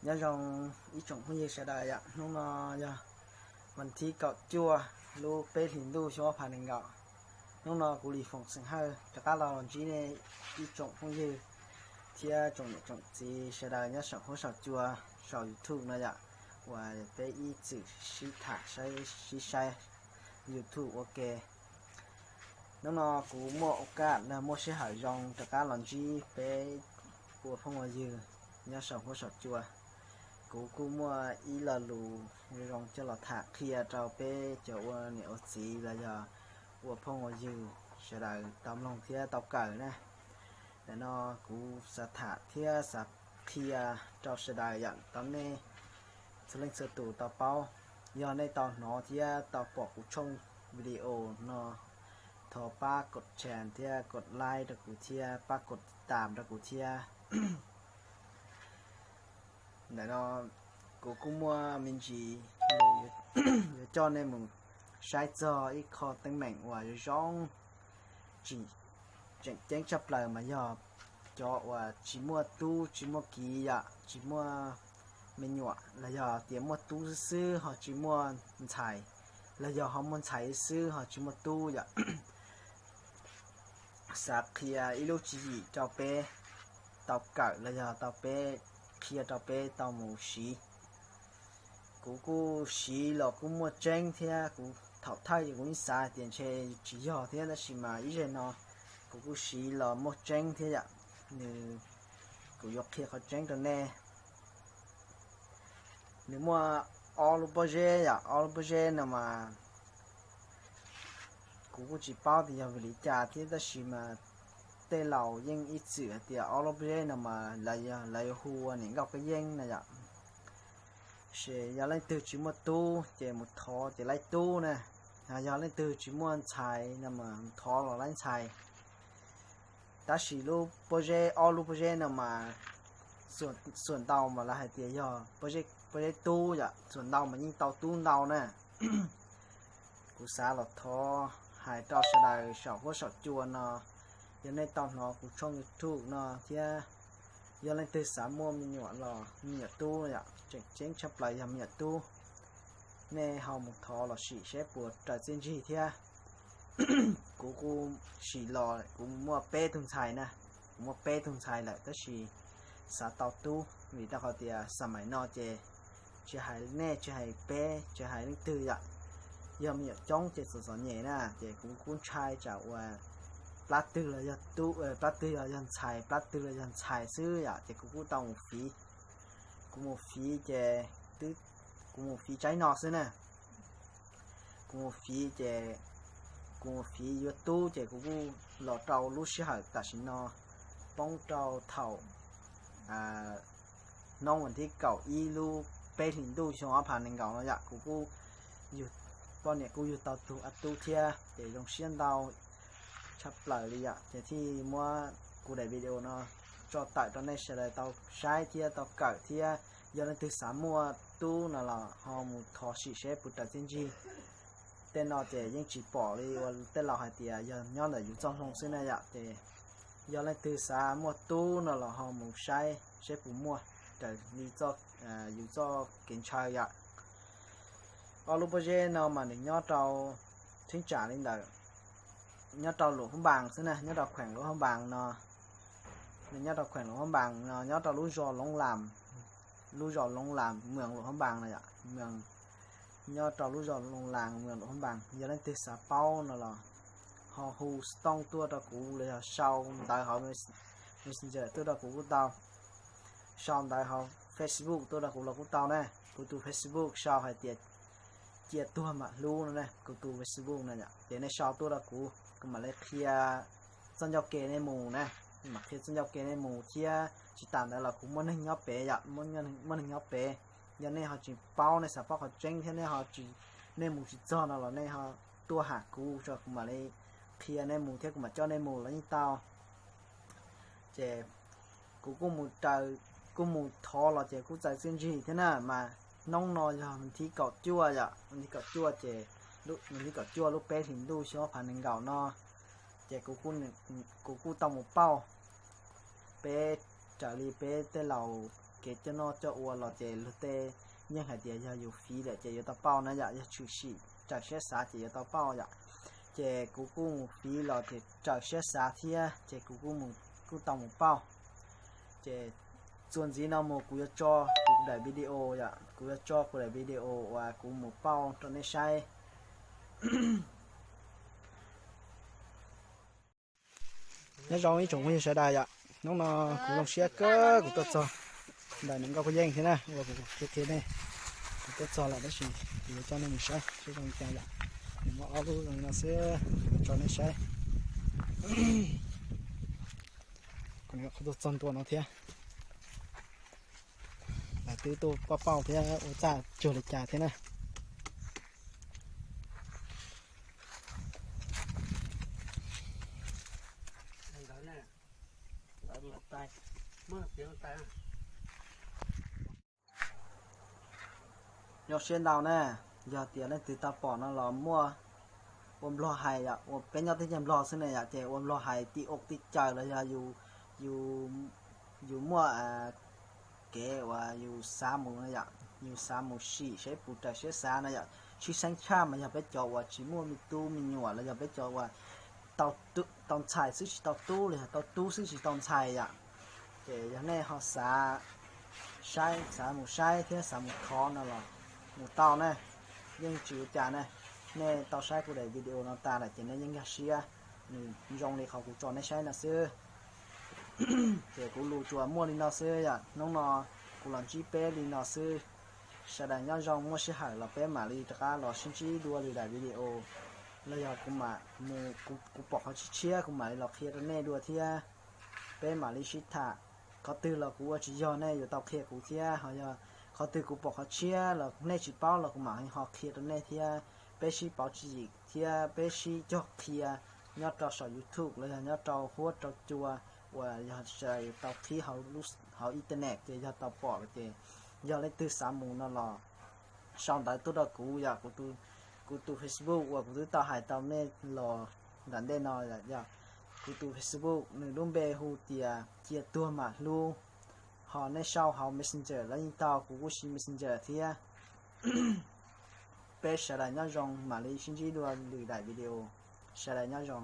Nyob zoo ib tsoom phooj ywg sawv daws yom, hnub no yog vas thib kaum cuaj lub peb hlis ntuj xyoo ob phav nees nkaum. Hnub no kuv Lis Foom xeem Hawj rov qab los los ntsib nej ib tsoom phooj ywg thiab tsoom niam tsoom txiv sawv daws nyob saum huab saum cua saum YouTube no yom, uas peb ib txwm sib tham saib sib saib YouTube ua ke. Hnub no kuv muaj ua kaj los muaj sij hawm zoo rov qab los ntsib peb ua phooj ua ywg nyob saum huab saum cua. Kuv kuj muaj ib lo lus zoo coj los tham qhia rau peb cov ua niam ua txiv los yog ua phooj ua ywg sawv daws tau mloog thiab tau kawm na. Ntawm no kuv xav tham thiab xav qhia rau sawv daws yom, tau nej txhua leej txhua tus tau paub. Yog nej tau hnov thiab tau pom kuv tshooj video no, thov pab kod share thiab kod like rau kuv thiab pab kod tiv tam rau kuv thiab. Ntawm no kuv kuj muaj me ntsis lus yuav coj nej mus saib txog ib qho teeb meem uas zoo zoo, tseem, tseem ceeb tshaj plaws mas yog cov uas tsis muaj tub tsis muaj kiv yom, tsis muaj me nyuam los yog tias muaj tub xwb xwb ho tsis muaj ntxhais, los yog ho muaj ntxhais xwb ho tsis muaj tub yom. Xav qhia ib lub tswv yim rau peb tau kawm los yog tau peb qhia rau peb tau mus siv. Kuv kuj siv los kuj muaj tseeb thiab kuv thaum thawj ces kuv yeej xav hais tias ntshe tsis yog thiab, tab sis mas ib zaug no kuv kuj siv los muaj tseeb thiab yom. Nws, kuv yuav qhia qhov tseeb rau nej. Nws muaj ob lub pob zeb yom, ob lub pob zeb no mas kuv kuj tsis paub tias yog vim li cas thiab, tab sis mas tej laus yeej ib txwm hais tias ob lub pob zeb no mas lawv yuav hu ua niam nkauj kab yeeb na yom. Ces yog leej twg tsis muaj tub ces mus thov ces laib tub na, yog leej twg tsis muaj ntxhais no mas mus thov los laib ntxhais. Tab sis lub pob zeb, ob lub pob zeb no mas xuam ntau mas lawv hais tias yog pob zeb tub yom, xuam ntau mas yeej tau tub ntau na. Kuv xav los thov hais rau sawv daws saum huab saum cua no, yog nej tau hnov kuv tshooj YouTube no thiab yog leej twg xav muaj me nyuam los me nyuam tub yom, tseem ceeb tshaj plaws yog me nyuam tub, nej ho mus thov los sim seb puas raws txiaj ntsig thiab. Kuv kuj sim los kuv muaj peb tug ntxhais na, kuv muaj peb tug ntxhais lawm tab sis xav tau tub vim rau qhov tias xab maim no ces tsis hais nej tsis hais peb tsis hais leej twg yom, yog me nyuam coob ces txom txom nyem na, ces kuv kuj ntshai tsam uas plab twg los yog tub, plab twg los yog ntxhais, plab twg los yog ntxhais xwb yom, ces kuv kuj tau mus fiv. Kuv mus fiv ces twb, kuv mus fiv tsaib no xwb na. Kuv mus fiv ces, kuv mus fiv yuav tub ces kuv kuj los rau lub sij hawm tam sim no poob rau thaum hnub vas thib kaum ib lub peb hlis ntuj xyoo ob phav nees nkaum no yom, kuv kuj, poj niam kuj yug tau tug a tub thiab ces zoo siab ntau tshaj plaws li yom, ces thiaj muab kuv daim video no tso tawm rau nej sawv daws tau saib thiab tau kawm thiab. Yog leej twg xav muaj tub no los ho mus thov sim seb puas raws txiaj ntsig. Tej no ces yeej tsis pom li uas tej laus hais tias yog nyob ntawm yus txoj hmoo xwb na yom, ces yog leej twg xav muaj tub no los ho mus saib seb puas muaj raws li yus txoj kev ntshaw yom. Ob lub pob zeb no mas nws nyob rau, cheeb tsam li ntawd, nyob rau Luam Phab Npas xwb na, nyob rau kheem Luam Phab Npas no. Nws nyob rau kheem Luam Phab Npas no, nyob rau lub zos Loov Las, lub zos Loov Las, moos Luam Phab Npas no yom, moos, nyob rau lub zos Loov Las, moos Luam Phab Npas. Yog leej twg xav paub no los ho hu xov tooj tuaj rau kuv los yog sau ntawv hauv Messenger tuaj rau kuv kuj tau, sau ntawv hauv Facebook tuaj rau kuv los kuj tau na. Kuv tus Facebook sau hais tias Cia Tuag Mam Hlub no na, kuv tus Facebook no yom, ces nej sau tuaj rau kuv, kuv mam li qhia txoj ncauj ke nej mus na, mam qhia txoj ncauj ke nej mus thiab. Tsis tas ntawd los kuv muaj neeg nyob pem yom, muaj neeg nyob pem. Yog nej ho tsis paub, nej xav paub qhov tseeb thiab nej ho tsis, nej mus tsis txog no los nej ho tuaj hais kuv, kuv mam li qhia nej mus thiab kuv mam coj nej mus los yeej tau. Ces kuv kuj mus raws, kuj mus thov los ces kuj txawv txiaj ntsig thiab na, mas hnub no yog vas thib kaum cuaj yom, vas thib kaum cuaj ces, vas thib kaum cuaj lub peb hlis ntuj xyoo ob phav nees nkaum no, ces kuv kuj tau mus pauj peb, raws li peb tej laus kev coj noj coj ua los ces luag tej yeej hais tias yog yus fiv lawm ces yuav tau pauj na yom, yog tshwm sim raws siab xav ces yuav tau pauj yom. Ces kuv kuj mus fiv los ces raws siab xav thiab ces kuv kuj mus, kuj tau mus pauj. Ces txuas ntxiv no mus kuv yuav tso kuv daim video yom, kuv yuav tso kuv daim video uas kuv mus pauj rau nej saib. Nyob zoo ib tsoom phooj ywg sawv daws yom, hnub no kuv zoo siab kawg kuv tuaj txog ntawm niam nkauj Paj Yeej thiab na, uas kuv qhia qhia nej. Kuv tuaj txog lawm tab sis kuv yuav coj nej mus saib seb zoo li cas yom. Nws muaj ob lub zoo li no xwb, kuv tso nej saib. Kuv qhov tuaj txog ntua no thiab, lawv twb tuaj pauj pauj thiab ua txaj cuag li cas thiab na. Zoo siab ntau na, yog tias leej twg tau pom no los muaj ua Nplog hais yom, ua peb nyob teb chaws Nplog xwb ne yom, ces ua Nplog hais tim ub tim caws los yog yus, yus muaj kev uas yus xav mus no yom, yus xav mus sim saib puas raws siab xav no yom, tshwj xeeb tshaj mas yog peb cov uas tsis muaj me tub me nyuam los yog peb cov uas tau ntxhais xwb tsis tau tub los yog tau tub xwb tsis tau ntxhais yom. Ces yog nej ho xav saib, xav mus saib thiab xav mus thov no los mus tau na, yeej tsis ua cas na. Nej tau saib kuv daim video no tas lawm ces nej yeej nkag siab, nws zoo li qhov kuv tso nej saib no xwb. Ces kuv lus tsuas muaj li no xwb yom, hnub no kuv los ntsib peb li no xwb. Sawv daws nyob zoo, muaj sij hawm los peb mam li rov qab los sib ntsib dua lwm daim video, los yog kuv mam mus, kuv pom qhov tshiab tshiab kuv mam li los qhia rau nej dua thiab. Peb mam li sib tham, qhov twg los kuv ua tsis yog nej yuav tau qhia kuv thiab, ho yog qhov twg kuv pom qhov tshiab los nej tsis paub los kuv mam ho qhia rau nej thiab. Peb sib pauv tswv yim thiab peb sib cog qhia nyob rau saum YouTube los yog nyob rau huab rau cua uas yog sawv daws tau qhib hauv internet ces yog tau pom lawm ces yog leej twg xav mus no los sau ntawv tuaj rau kuv yom, kuv tus Facebook uas kuv twb tau hais tau nej los nram ntej no yom, kuv tus Facebook nws lub npe hu tias Cia Tuag Mam Hlub, ho nej sau hauv Messenger los yeej tau, kuv kuj siv Messenger thiab. Peb sawv daws nyob zoo, mam li sib ntsib dua lwm daim video. Sawv daws nyob zoo.